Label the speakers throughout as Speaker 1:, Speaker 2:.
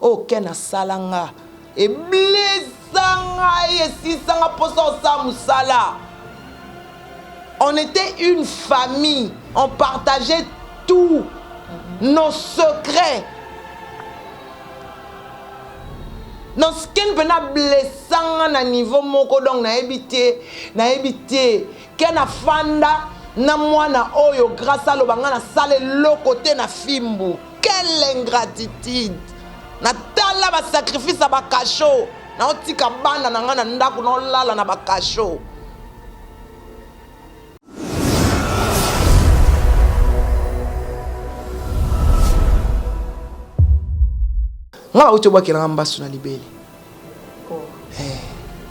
Speaker 1: Oyo Ken asala nga e blessa ngai esisa nga posa osala musala. On etait une famille, on partageait tout, nos secrets. Donc Ken pena blessa nga na niveau moko donc nayebi te, nayebi te. Ken afanda na mwana oyo Grace aloba nga nasala eloko te na fimbu. Quelle ingratitude! Na tala ba sacrifice ya ba cachot. Nao tika bana na nga na ndaku nao lala na ba cachot. Nga bawuti obwakela nga mbasu na libele. Oh. Eh,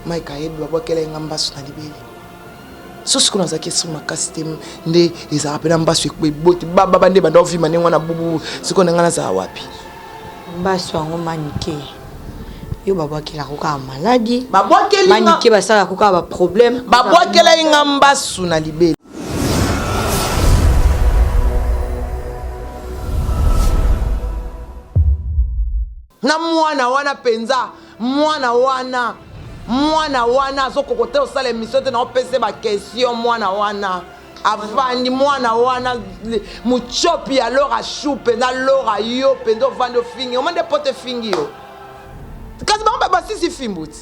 Speaker 1: Mike ayebi babwakela ye nga mbasu na libele. So sikoyo nazalaki esu makasi te nde ezalaka mpe na mbasu eboti bababa nde banda ovima ndenge wana bubu sikoyo na ngai nazala wapi
Speaker 2: mbasu yango manike yo babwakelaka kaka maladi manike basalaka kaka baproblème
Speaker 1: babwakelaki nga mbasu na libele. Na mwana wana penza mwana wana mwana wana azokoko te osala emission te na opese ba question mwana wana avandi mwana wana muchopi ya lora chou penza lora yo penza ovandi ofingi omoni nde poto efingi yo kasi bango basisi fimbu ti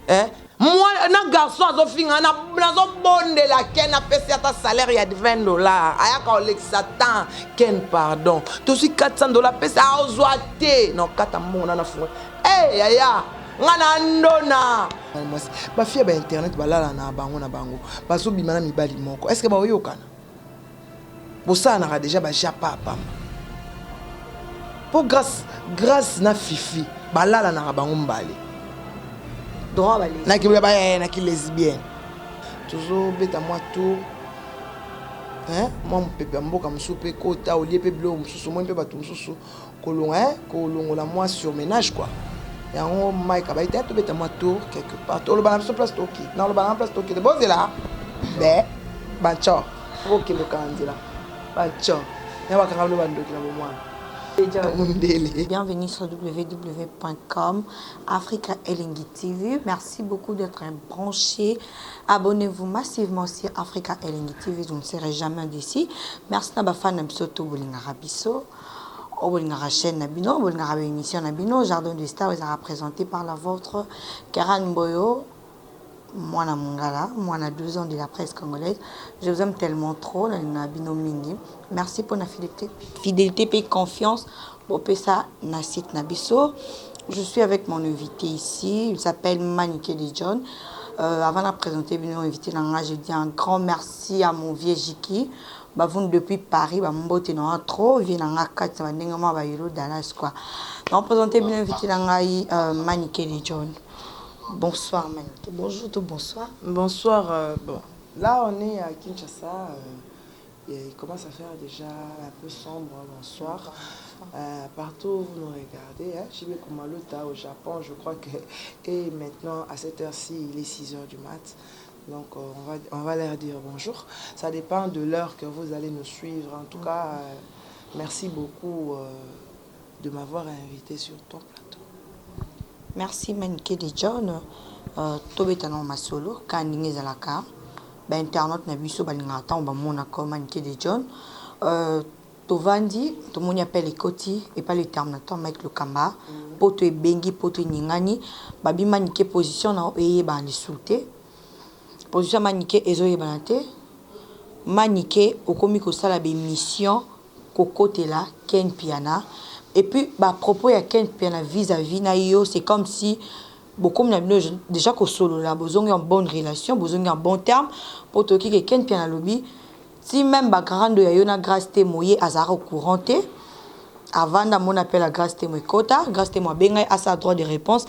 Speaker 1: eh? Mwana na garçon azofinga na nazobondela Ken apesi ata salaire ya 20 dollars ayaka olekisa temps Ken pardon tozwi 400 dollars pesa ozwa te na okata mbongo na nafungola eh yaya nga na ndona mwasi bafi ya ba internet balala na bango na bango bazobima na mibali moko est ce que baoyokana Bosalanaka dejà ba japa pamba. Po grace grace na fifi balalanaka bango mbale.
Speaker 2: Droit ba
Speaker 1: na ki ba eh, na ki lesbienne. Tozo beta mwa tour. Hein? Mwa mupepe ya mboka mosusu pe kota olie pe biloko mosusu omoni pe bato mosusu kolonga hein? Kolongola mwa surmenage quoi. Yango Mike abayi te tobeta mwa tour quelque part. Toloba na biso place toki. Na loba na place toki. Bozela. Be bancho. Bokende kaka nzela. Bancho. Ya bakanga bino bandoki na bomwana. Mundele.
Speaker 2: Bienvenue sur www.com Africa Elengi TV. Merci beaucoup d'être branché. Abonnez-vous massivement sur Africa Elengi TV. Vous ne serez jamais déçus. Merci na ba fan na biso to bolingaka biso. Oyo bolingaka chaîne na bino, bolingaka ba émission na bino, Jardin de Star ezalaka présenté par la vôtre Keran Mboyo, mwana mongala, mwana 12 ans de la presse congolaise. Je vous aime tellement trop, nalingaka bino mingi. Merci pour la fidélité, fidélité et confiance. Bopesa na site na biso. Je suis avec mon invité ici, il s'appelle Manike de John. Avant de présenter bino invité na nga, je dis un grand merci à mon vieux Jiki. Bavundu depuis Paris ba mbote na nga trop vie na nga kati ba ndenge mwa ba yolo Dallas quoi. Na présenter bino invité na ngai Manike de John. Bonsoir Manike. Bonjour to bonsoir.
Speaker 1: Bonsoir bon là on est à Kinshasa il commence à faire déjà un peu sombre bonsoir. Partout où vous nous regardez hein, JB Kumaluta au Japon je crois que et maintenant à cette heure-ci il est 6 heures du mat. Donc on va leur dire bonjour. Ça dépend de l'heure que vous allez nous suivre. En tout cas, merci beaucoup de m'avoir invité sur ton plateau.
Speaker 2: Merci Manike de John. Tobeta na masolo ka ndenge ezalaka ba internaute na biso balingaka ntango bamonaka Manike de John. Tovandi tomoni appel ekoti epa le terminator Mike Lokamba poto ebengi poto eningani babi Manike position na yo eyebana lisusu te position ya Manike ezoyebana te Manike okomi kosala ba emission kokotela Ken Mpiana et puis ba propos ya Ken Mpiana vis à vis na yo c'est comme si bokomi na bino dejà kosolola bozongi en bonne relation bozongi en bon terme po toyoki ke Ken Mpiana alobi Ti meme ba grando ya yo na Grace Temo ye azalaka au courant te. Avanda amona appel ya Grace Temo ekota, Grace Temo abenga ye asala droit de reponse.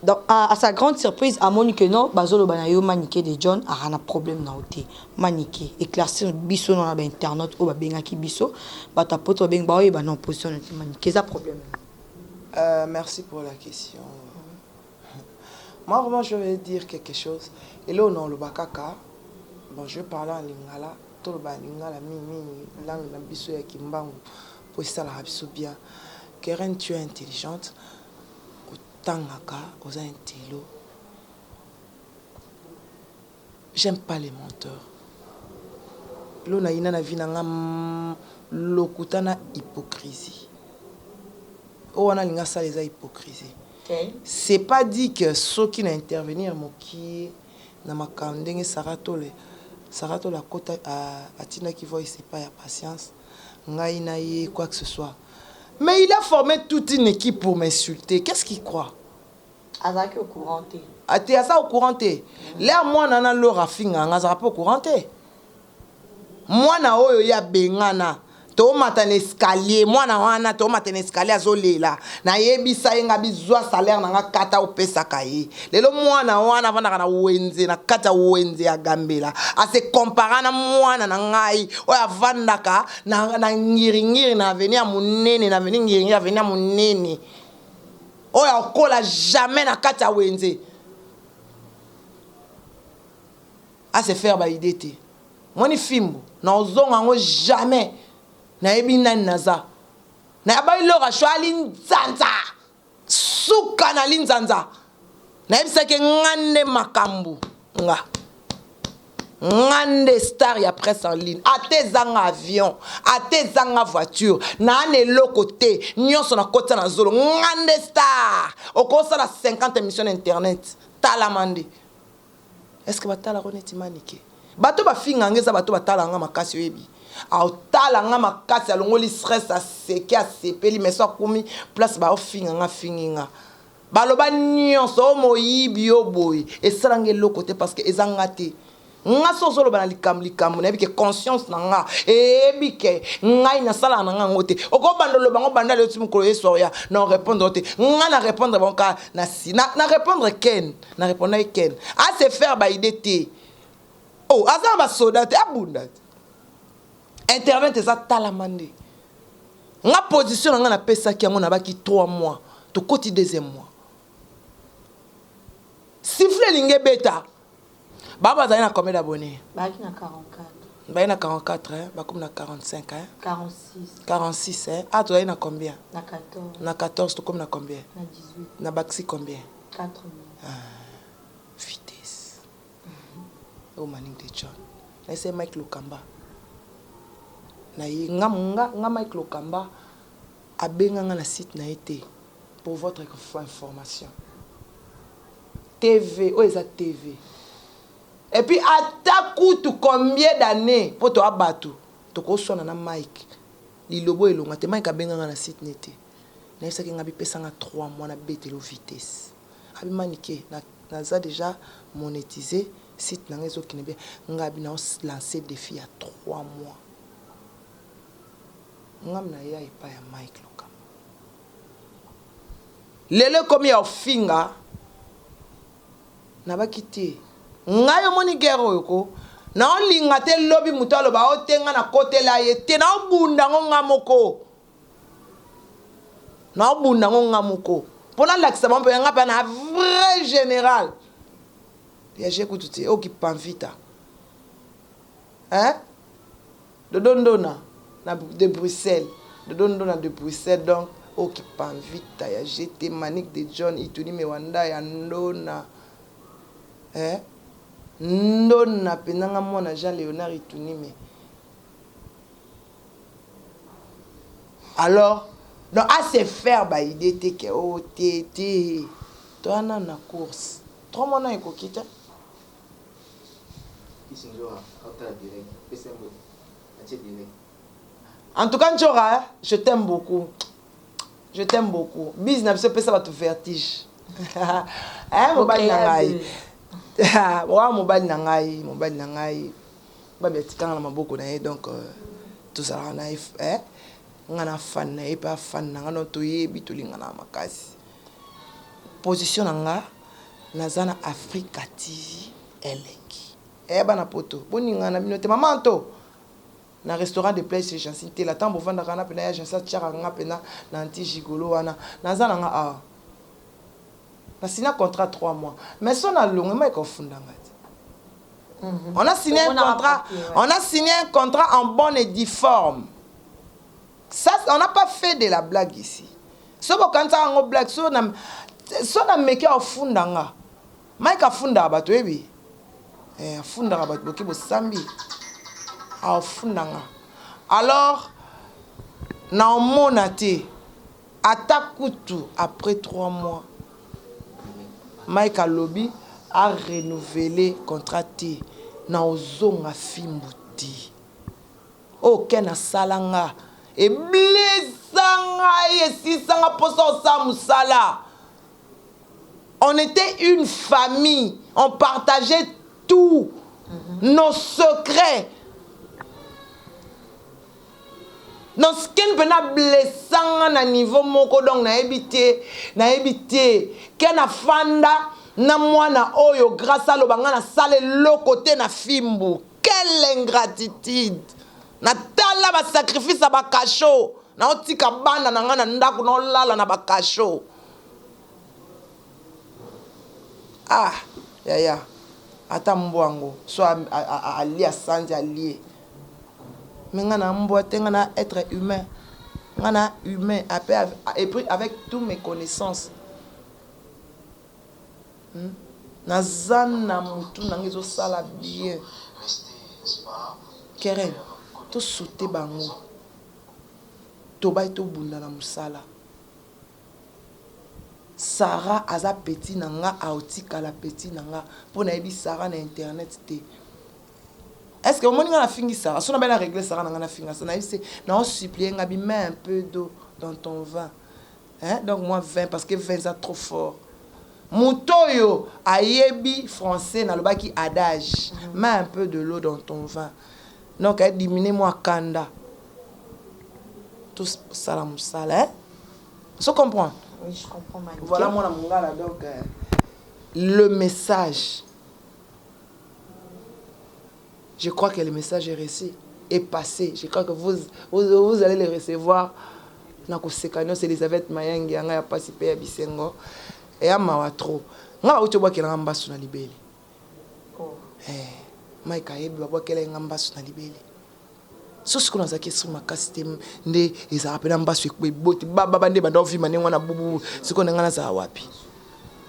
Speaker 2: Donc à sa grande surprise amoni que non bazoloba na yo Manike de John aza na problème na yo te. Manike eclaircir biso na ba internautes oyo babengaki biso bato ya poto babengi baoyeba non position na te Manike eza problème.
Speaker 1: Merci pour la question. Moi vraiment je vais dire quelque chose. Eloko na oloba kaka bon je vais parler en lingala toloba lingala mingi mingi langue na biso ya kimbangu po esalaka biso bien que Keren, tu es intelligente, otangaka, oza intello. J'aime pas les menteurs. Lo na yina na vie na nga lokuta na hypocrisie. Oyo wana alingi asala eza hypocrisie. C'est pas dit que soki na intervenir mokie na makambo ndenge Sarah Tola Sarah Tola akota atindaki voice epai ya Patience ngai na ye quoi que ce soit. Mais il a formé toute une équipe pour m'insulter. Qu'est-ce qu'il croit?
Speaker 2: Azalaki au courant te.
Speaker 1: Ate aza au courant te. Lea mwana na Laura afinga nga azalaka pe au courant te. Mwana oyo ye abengana tomata na escalier mwana wana tomata na escalier azolela nayebisa ye nga bizwa salaire na nga kata opesaka ye lelo mwana wana avandaka na wenze na kati ya wenze ya gambela ase compara na mwana na ngai oyo avandaka na, na ngiringiri na aveni ya monene na aveni ngiringiri aveni ya monene oyo akola jamais na kati ya wenze a se faire ba idee te moni fimbu na ozonga yango jamais nayebi nani naza nayabai lora sho alinzanza suka na linzanza nayebisaki nga nde makambu nga Nga nde star ya presse en ligne ata ezanga avion ata ezanga voiture naa na eloko te nionso na kotisa na zolo nga nde star okosala 50 emission na internet talama nde est ce que batalako neti manike bato bafinga nga eza bato batala nga makasi oyebi aotala nga makasi alongoli stress aseki asepeli mais so akomi place baofinga nga afingi nga Baloba nionso oh moyibi yo boye esala nga eloko te parce que eza nga te nga soki ozo loba na likambo likambo nayebi ke conscience na nga eyebi ke ngai nasalaka na nga yango te oko banda oloba ngo banda lelo ti mokolo yesu akoya na orepondre yo te nga na repondre bango kaka na si na, na repondre ken na repondaki ken a se faire ba idee te oh aza na basoda te abunda te internet eza talama nde Nga position na nga na pesaki yango na baki 3 mois tokoti deuxième mois siffle elingi ebeta ba bazali na combien d'abonnés?
Speaker 2: Bazalaki na 44.
Speaker 1: Bazali na 44 hein bakomi na 45 hein
Speaker 2: 46.
Speaker 1: 46 hein ah tozali na combien?
Speaker 2: Na 14.
Speaker 1: Na 14 tokomi na combien?
Speaker 2: Na 18.
Speaker 1: Na bakisi combien?
Speaker 2: 4000.
Speaker 1: Ah vitesse. Oh Manning de John. Na ese Mike Lokamba. Na ye nga nga nga Mike Lokamba abenga nga na site na ye te pour votre information. TV oyo eza TV. Et puis ata kutu combien d'années po toa batu tokoswana na Mike lilobo elonga te Mike abenga nga na site ne te. Nayebisaki nga bipesa nga 3 mois na betelo vitesse. Abi manike na naza dejà monetise site na nga ezo kende bien nga abi nao lance defi ya 3 mois nga na ya epa ya Mike lokamba lelo ekomi ya ofinga nabaki te ngai omoni guerre oyo ko naolinga te lobi moto aloba o te nga nakotela ye te naobunda ngo nga moko Nao bunda ngo nga moko po na lakisa bango penza nga penza na vrai general ya je kutu te oyo kipanvita hein dodo ndona na de Bruxelles dodo ndona de Bruxelles donc oyo kipanvita ya GT Manick de John Ituni Mewanda ya ndona hein ndona penza nga mwana Jean Leonard Itunime Alors donc a se faire ba idee te ke oh te te toya nanu na course 3 mois nanu ekoki te. En tout cas Ndjora je t'aime beaucoup je t'aime beaucoup bise na biso epesa bato vertige eh mobali na ngai wa mobali na ngai mobali na ngai Baby atika nga na maboko na ye donc tozalaka na ye eh nga na fan na ye pe a fan na nga donc toyebi tolinganaka makasi position na nga naza na Africa TV elengi eh bana poto boningana na bino te mama Anto na restaurant de plage chez Jancy Ntela tango bovandaka wana pena ya Jancy atiaka nga pena na anti gigolo wana naza na nga awa na signa contrat 3 mois mais so na longwe Mike ofunda nga te On a signé un contrat, on a signé un contrat en bonne et due forme. Ça, on n'a pas fait de la blague ici. Soki bokanisaka yango blague, so na so na meki afunda nga. Mike afundaka bato oyebi? Eh, afundaka bato boke bosambi. Afunda nga. Alors na omona te ata kutu après 3 mois Mike alobi a renouveler contrat te na ozonga fimbu te. Oyo Ken asala nga e blessa ngai esisa nga posa osala musala on etait une famille on partageait tout nos secrets donc Ken pena blessa nga na niveau moko donc nayebi te nayebi te Ken afanda na mwana oyo grace aloba nga nasala eloko te na fimbu Quelle ingratitude! Na tala ba sacrifice ya ba cachot, nao tika bana na nga na ndaku nao lala na ba cachot. Ah yaya ata mbwa ngo so alie asanzi alie mais nga na mbwa te nga na être humain nga na humain et puis avec tous mes connaissances Hum naza na mutu nanga ezo sala bien Keren to saute bango tobayi tobunda na musala Sarah aza petit na nga aotikala petit na nga po nayebi Sarah na internet te est ce que omoni nga na fingi Sarah soki nabayi na regle Sarah na nga na finga Sarah nayebi se nao supplier nga bi mets un peu d'eau dans ton vin Hein donc moi 20 parce que 20 eza trop fort. Moto oyo ayebi français nalobaki adage mets un peu de l'eau dans ton vin. Donc eh diminuer moi kanda. Tous sala musala hein. So comprends?
Speaker 2: Oui, je comprends Manike.
Speaker 1: Voilà mwana mongala donc euh, le message Je crois que le message est reçu, est passé. Je crois que vous, vous, vous allez le recevoir. Na koseka nyonso Elisabeth Mayangi yanga ya pasi pe ya bisengo. Eya mawa trop. Nga bauti obwakela nga mbasu na libele.
Speaker 2: Oh.
Speaker 1: Eh, Mike ayebi babwakela ye nga mbasu na libele. So sikoyo nazalaki esprit makasi te nde ezalaka mpe na mbasu eboti bababa nde banda ovima ndenge wana bubu sikoyo na ngai nazala wapi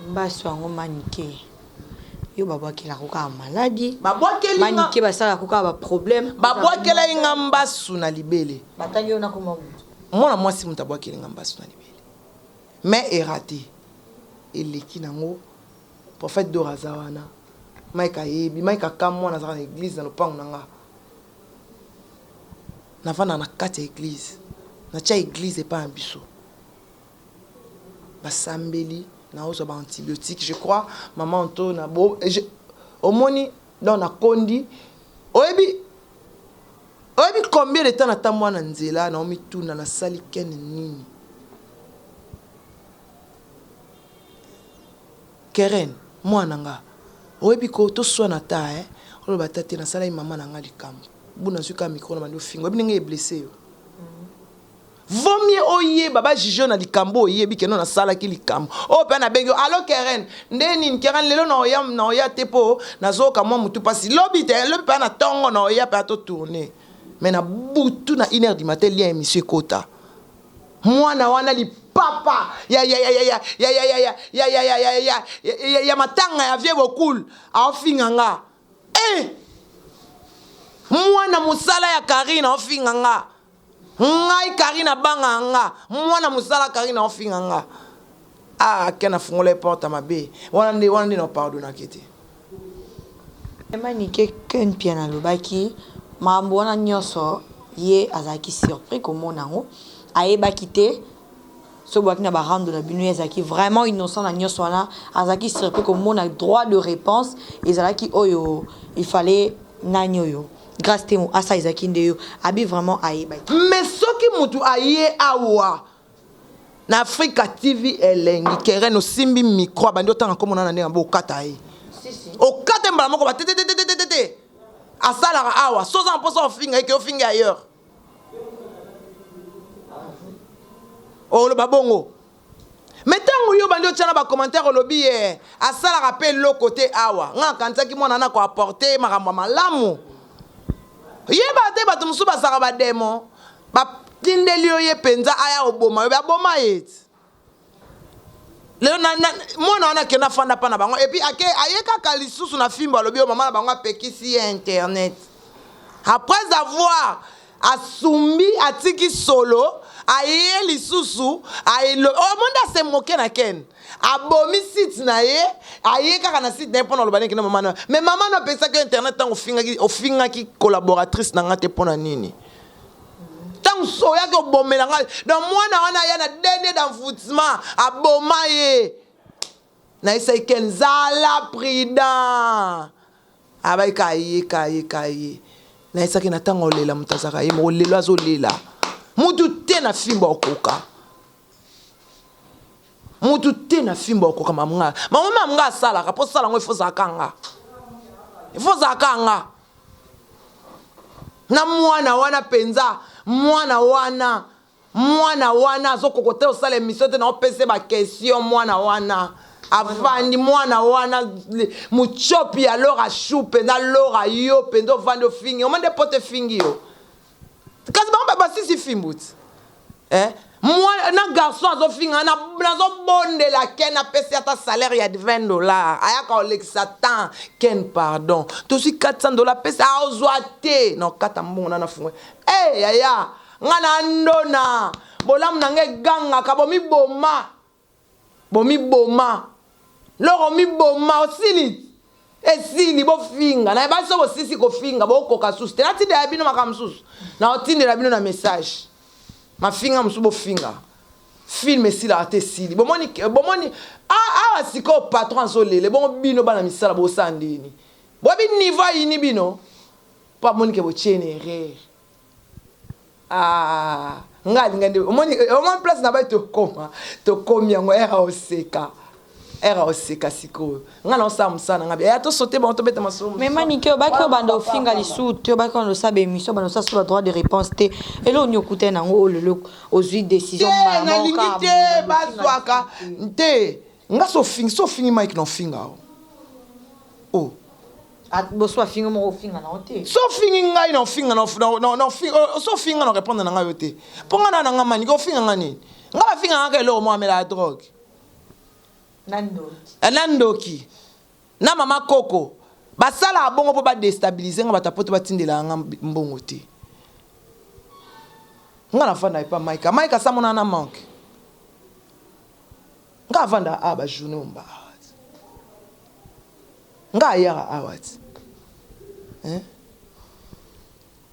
Speaker 2: mbasu yango manike yo babwakelaka kaka maladi
Speaker 1: babwakeli
Speaker 2: manike basalaka kaka baproblème
Speaker 1: babwakelaki nga mbasu na libele
Speaker 2: batangi yo nakoma moto
Speaker 1: mwana mwasi moto abwakeli nga mbasu na libele mais erate eleki nango prophète dor aza wana mike ayebi mike akamwa nazalaka na eglise na lopango na nga Navanda na kati ya eglise, natia eglise epai na biso. Basambeli, naozwa ba antibiotiques, je crois maman Anto na bo je, omoni donc nakondi, oyebi oyebi combien de temps natambwa na nzela naomituna nasali Ken nini? Keren mwana na nga oyebi ko toswana ata eh oloba ata te nasalaki maman na nga likambu bu nazui kaka micro na bandi ofinga oyebi ndenge e blesse yo vaut mieux oyeba ba juge yo na likambu oyebi ke non nasalaki likambu oyo pe nabengi yo allo Keren nde nini Keren lelo na oya na oya te po nazoyoka mwa mutu pasi lobi te lobi pe na tongo na oya pe to tourner mais na butu na une heure du matin lien emission ekota Mwana wana lipapa ya ya ya ya ya ya ya ya ya ya ya ya ya ya ya matanga ya vieux Bokul aofinga nga eh! Mwana musala ya Carine aofinga nga ngai Carine abanga nga mwana musala Carine aofinga nga ah ken afungola ye porte mabe wana nde wana nde na pardonnaki te.
Speaker 2: Manike Ken Mpiana alobaki makambo wana nionso ye azalaki surpris komona yango ayebaki te soki bozalaki na ba rando na bino ye azalaki vraiment innocent na nionso wana azalaki surpris komona droit de reponse ezalaki oyo il fallait nani oyo Grace Temo asala ezalaki nde yo abi vraiment ayebaki.
Speaker 1: Mais soki mutu aye awa Na Africa TV elengi Keren osimbi micro abandi otanga kombo na na ndenge mabe okata ye okata ye mbala moko ba tetetetetete asalaka awa so oza na mposa ofinga ye ke ofinga ailleurs oloba bongo me ntango yo obandi otya na bacommentaire olobi ye asalaka mpe eloko te awa ngai akanisaki mwana na koaporte makambo ya malamu Yeba te bato mosusu bazalaka ba demon ba tindeli yo ye penza aya oboma yo aboma ye ti. Lelo na, na, mwana wana akenda afanda pa na bango epuis ake aye kaka lisusu na fimbo alobi oyo mama na bango apekisi ye internet après avoir asumbi atiki solo aye lisusu omonde ase moke na ken abomi site na ye aye kaka na site na ye mpo na oloba nini kende mama na mais mama na apesaki yo internet ntango ofingaki ofingaki collaboratrice na nga te mpo na nini ntango oyaki obomela ngai donc mwana wana aya na dede d'envoûtement aboma ye nayesaki ken zala prudent abai kaye kaye kaye nayesaki na ntango olela moto azalaka ye moko lelo azolela mutu te na fimbo akoka mutu te na fimbo akoka mamnga mama mamnga asalaka mpo sala yango ifo ozalaka nga ifo ozalaka nga na mwana wana mpenza mwana wana mwana wana azokoko te osala émission te na opesa ba question mwana wana avandi mwana wana muchopi ya lora shu mpenza lora yo mpenza ovandi ofingi omande poto efingi yo kasi bango basisi fimbu ti eh? Mwana na garçon azofinga nazobondela ken apesi ata salaire ya 20 dollar ayaka olekisa temps ken pardon tozwi 400 dollar apesi aozwa te na okata mbongo na nafunga e hey, yaya nga na ndona bolamu na nga egangaka bomiboma Bomiboma lors omiboma osili esili bofinga na basi oyo bosisi kofinga bokoka susu te natindela bino makambo mosusu na otindela bino na message mafinga mosusu bofinga film esilaka te esili bomoni bomoni awa sikoyo patron azolela ebongo bino bana misala bosala ndeni boyebi niveau ayini bino mpo amoni ke botie na erreur Ah, nga alinga nde omoni omoni place na bai tokoma tokomi yango era oseka era oseka sikoyo nga na osala mosala na nga ya tosote bango tobeta masolo
Speaker 2: mais manike obaki obanda ofinga lisusu te obaki obanda osala baémission obanda osala so badroit de réponse te eloko nini okutani nango oyo lelo ozwi décision
Speaker 1: te nalingi te bazwaka te nga sofingi sofingi mike na ofinga o oh.
Speaker 2: Ah, boso afinga moko ofinga na yo te
Speaker 1: so ofingi ngai na ofinga so ofinga na répondre na ngai yo te mpo ngai na nanga maniki ofinga ngai nini ngai bafinga kaka eloko moko amelaka drogue
Speaker 2: na ndoki
Speaker 1: eh, na ndoki na mama koko basalaka bongo mpo badestabilize nga bato ya poto batindelaka nga mbongo te nga nafanda epa mike mike asamonana na manque nga avanda awa bajournée omba awa Nga ayaka awa ti. Hein?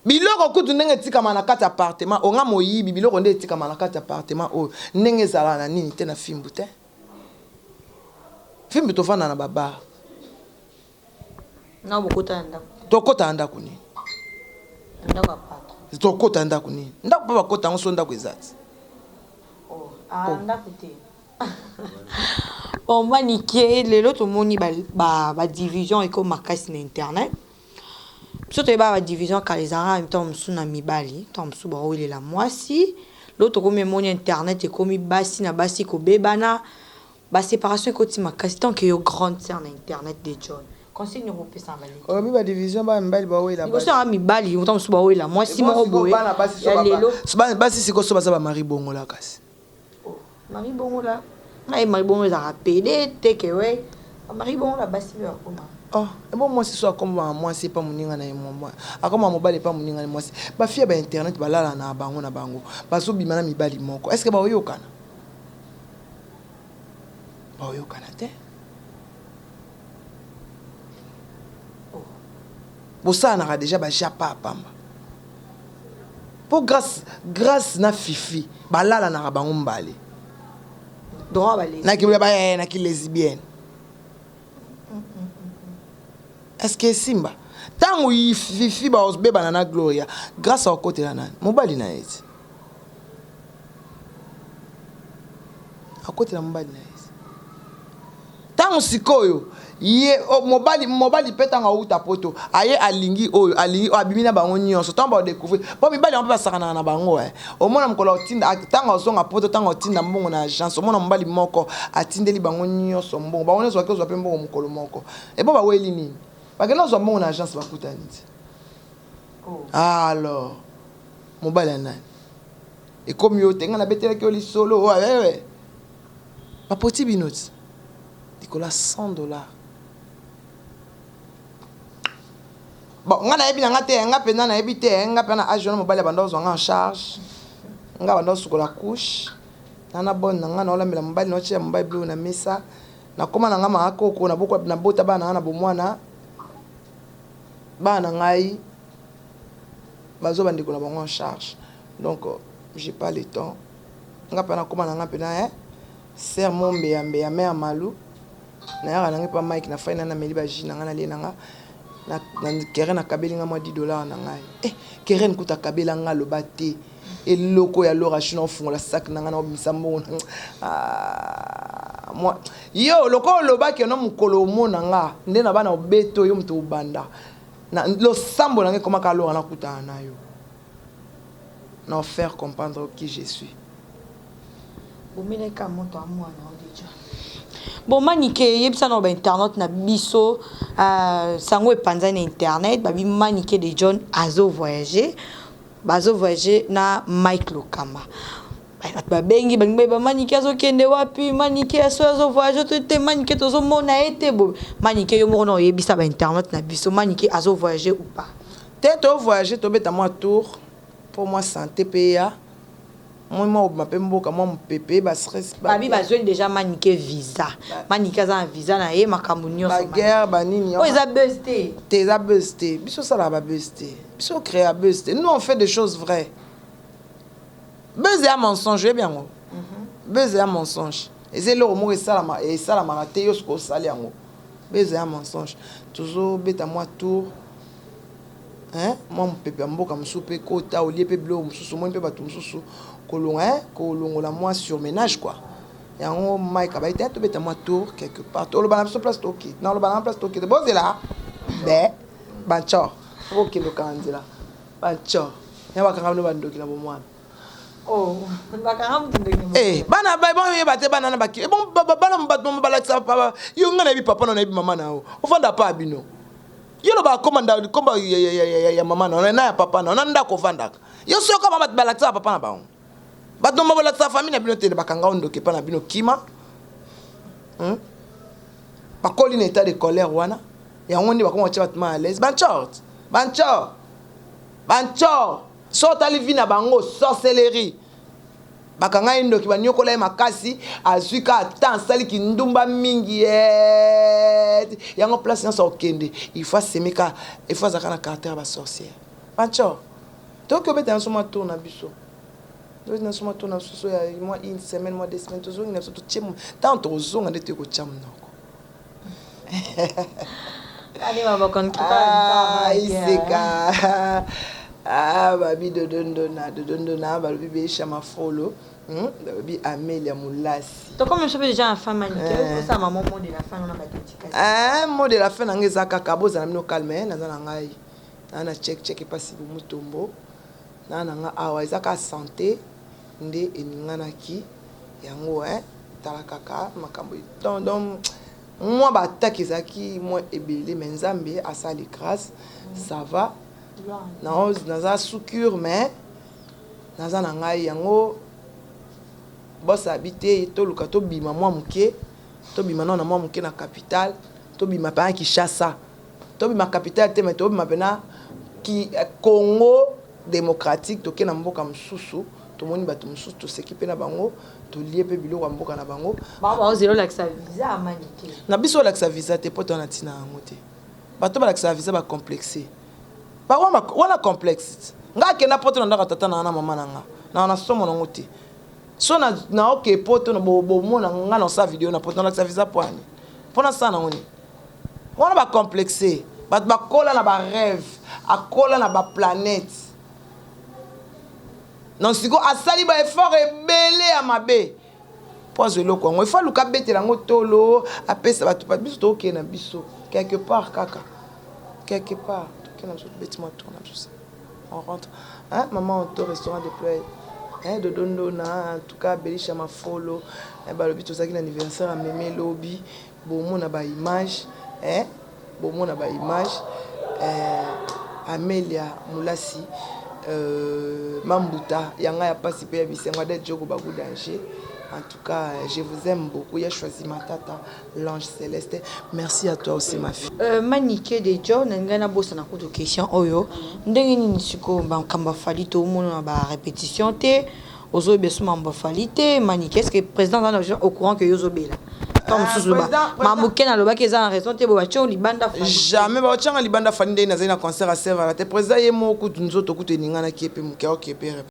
Speaker 1: Biloko kutu ndenge etikama na kati appartement oyo nga moyibi biloko nde etikama na kati appartement oyo ndenge ezalaka na nini te na fimbu te. Fimbu tovanda na ba bar.
Speaker 2: Na bokota na ndako.
Speaker 1: Tokota na ndako nini?
Speaker 2: Ndako ya patron.
Speaker 1: Tokota na ndako nini? Ndako mpe bakota yango so ndako eza ti.
Speaker 2: Oh, ah, oh. Ndako te. Bon manike lelo tomoni ba, ba, ba division ekomi makasi na internet biso toyebaka ba division kala ezalaka ntango mosusu na mibali ntango mosusu baowelela mwasi lelo tokomi emoni internet ekomi basi na basi kobebana ba séparation ekoti makasi tant que yo grande sœur na internet de John conseil nini okopesa na baleki
Speaker 1: olobi ba division bana mibali bawela
Speaker 2: liboso yanga mibali ntango mosusu bawela mwasi moko boye ya lelo
Speaker 1: basi sikoyo so baza bamari bongola kasi
Speaker 2: Oh, Marie Bongola. Ngai Marie Bongola ezalaka pede te ke we. Marie Bongola basi mpe bakoma.
Speaker 1: Oh, ebo mwasi so akoma mwasi epa moninga na ye akoma mobali epa moninga na mwasi. Ba fille ba internet balala na bango na bango. Bazobima na mibali moko. Est-ce que baoyokana? Baoyokana te. Oh. Bosalanaka deja ba japa pamba. Po grace grace na fifi balalanaka bango mbale.
Speaker 2: Droit ba lesbienne.
Speaker 1: Na ki ba eh, na ki lesbienne. Est-ce que simba? Tango fifi ba bebana na Gloria, grâce akotela nani? Mobali na ye. Akotela mobali na ye. Tango sikoyo ye oh, mobali mobali mpe ntango awuta poto aye alingi oyo alingi oyo abimi na bango nyonso ntango baodécouvrir mpo mibali yango mpe basakanaka na bango eh. Omona mokolo otinda ntango azonga poto ntango otinda mbongo na agence omona mobali moko atindeli bango nyonso mbongo bango nyonso bake ozwa mpe mbongo mokolo moko ebo baweli nini bakende ozwa mbongo na agence bakutani ti
Speaker 2: oh.
Speaker 1: Alors mobali ya nani ekomi yo te ngai nabetelaki yo lisolo oh, eh, eh. Bapoti bino ti likolo ya 100 dollars. Bon, nga nayebi na nga te, nga mpenza nayebi te, nga mpenza na age wana mobali abanda kozwa nga en charge. Nga banda kosukola couche, na na bonne na nga naolambela mobali, naotiela mobali biloko na mesa. Nakoma na nga mama koko, nabota bana na nga na bomwana. Bana na ngai bazwa bandeko na bango en charge. Donc, j'ai pas le temps. Nga mpenza nakoma na nga mpenza, hein, sœur mo mbeya mbeya mère Malou. Nayaka na ngai pa Mike na fai na nameli ba jus na ngai nalie na nga na, na Keren akabeli nga mwa 10 dollars na ngai. Eh, Keren kuta akabela nga aloba te. Eloko ya Laura Chou na ofungola sac na ngai na obimisa mbongo na ah, mwa yo lokola olobaki no mokolo omona nga nde na bana obeto yo moto obanda na losambo na ngai ekomaka Laura nakutana na yo na faire comprendre qui je suis.
Speaker 2: Bomelaka moto ya mwana o deja. Bon Manike yebisa na ba internaute na biso euh, sango epanzani na internet babi Manike de John azo voyager bazo voyager na Mike Lokamba. Bato babengi balingi bayeba Manike azokende wapi, Manike aso azo voyager to te, Manike tozomona ye te. Bo Manike yo moko na oyebisa ba internaute na biso Manike azo voyager ou pas?
Speaker 1: Te to voyager tobeta mwa tour mpo mwa sante mpe ya Moi mwa obima pe mboka mwa mupepe ba stress
Speaker 2: ba Babi bazweli dejà Manike visa. Manike aza na visa na ye makambo
Speaker 1: nionso. Ba guerre ba nini.
Speaker 2: Oyo eza buzz te.
Speaker 1: Te eza buzz te. Biso salaka ba buzz te. Biso créa buzz te. Nous on fait des choses vraies. Buzz ya mensonge oyebi yango. Buzz ya mensonge. Eza eloko moko esalama esalamaka te yo sikoyo osali yango. Buzz ya mensonge. Tozo beta mwa tour. Hein mwa mupepe ya mboka mosusu pe ekota olie pe biloko mosusu omoni pe batu mosusu kolonga hein kolongola mwa surmenage quoi yango Mike abayi te tobeta mwa tour quelque part toloba na biso place toke naloba na place toke te bozela be banco bokende okanga nzela banco ya bakanga bino bandoki na bomwana
Speaker 2: Oh, bakanga mutu ndoki na
Speaker 1: Eh, bana ba boyeba te bana na baki eh, bon bana bato balakisa papa yo ngai nayebi papa na nayebi mama na yo ofanda pa bino Yo loba koma nda komba ya, ya, ya, ya, ya mama na na ya papa na na ndako ofandaka. Yo soki kama bato balakisaka papa na bango. Bato mba balakisaka famille na bino te bakanga yo ndoki epa na bino kima. Hmm? Bakoli na état de colère wana. Yango nde bakoma kotia bato mal à l'aise. Banchor, banchor, banchor. So otali vie na bango sorcellerie. Bakanga ye ndoki baniokola ye makasi azui kaka temps asali kindumba mingi eeh yango place nionso akokende il faut aseme kaka il faut azalaka na caractère ya ba sorcière Pancho tokoki kobeta na biso mwa tour na biso tobeti na biso mwa tour na biso ya mwa une semaine mwa deux semaines tozongi na biso totie ntango tokozonga nde toye kotia monoko Ah, iseka ah, babi dodondona dodondona balobi beisha mafolo hmm? balobi amelia mulasi
Speaker 2: tokomi biso mpe deja na fin manike eh. osala mama mot de la fin na badedikasi
Speaker 1: eh, mot de la fin na ngai eza kaka bozala bino calme eh, naza na ngai naa na check check epasi bomutombo naa na nga awa eza kaka sante nde eninganaki yango eh, tala kaka makambo donc, donc Mwa ba attaque ezalaki mwa ebele mais Nzambe asali grace ça va naza sous cure mais naza na ngai yango boss abi te toluka tobima mwa moke tobima nao na mwa moke na capitale tobima mpenza Kinshasa tobima capitale te mais tobima mpenza ki Congo democratique toke na mboka mosusu tomoni bato mosusu toseki mpe na bango tolie mpe biloko ya mboka na bango.
Speaker 2: Bango baozela olakisa visa manike.
Speaker 1: Na biso olakisa visa te mpo toza na ntina yango te. Bato balakisaka visa ba complexe. Ba wana complexe. Nga akenda poto na ndako ya tata na nga na mama na nga. Na na somo nango te. So na na oke poto na bomona nga na osala video na poto nalakisa visa mpo ani. Mpo nasala nango nini? Wana ba complexe. Bato bakola na ba rêve, akola na ba planète. Donc sikoyo asali ba effort ebele ya mabe po azwa eloko yango. Il faut aluka abetela yango tolo, apesa bato pa biso tokokende na biso quelque part kaka. Quelque part tokende na biso tobeti mwa tour na biso. On rentre. Hein, maman auto restaurant de play. Hein, Dodo Ndona, en tout cas Belisha Mafolo, hein, balobi tozalaki na anniversaire ya Meme lobi, bomona ba image, hein, Bomona ba image eh, Amelia Mulasi euh, Mambuta ya nga ya pasi pe ya bisengo Adèle Djogo Bagu danger. En tout cas, je vous aime beaucoup. Il a choisi ma tata, l'ange céleste. Merci à toi aussi, ma fille.
Speaker 2: Manike de John, ngai nabosana kutu question oyo. Ndenge nini sikoyo makambo afali, tomona na barépétition te, ozoyeba so mambo afali te? Manike, est ce que président aza au courant que yo ozobela? To mosusu mambo Ken alobaki eza na raison te, bo batie libanda?
Speaker 1: Jamais baotianga libanda. Fali ndenge nazali na concert aservala te. Président ye moko kutu nzoto kutu eninganaki ye mpe moke, aoke mpe.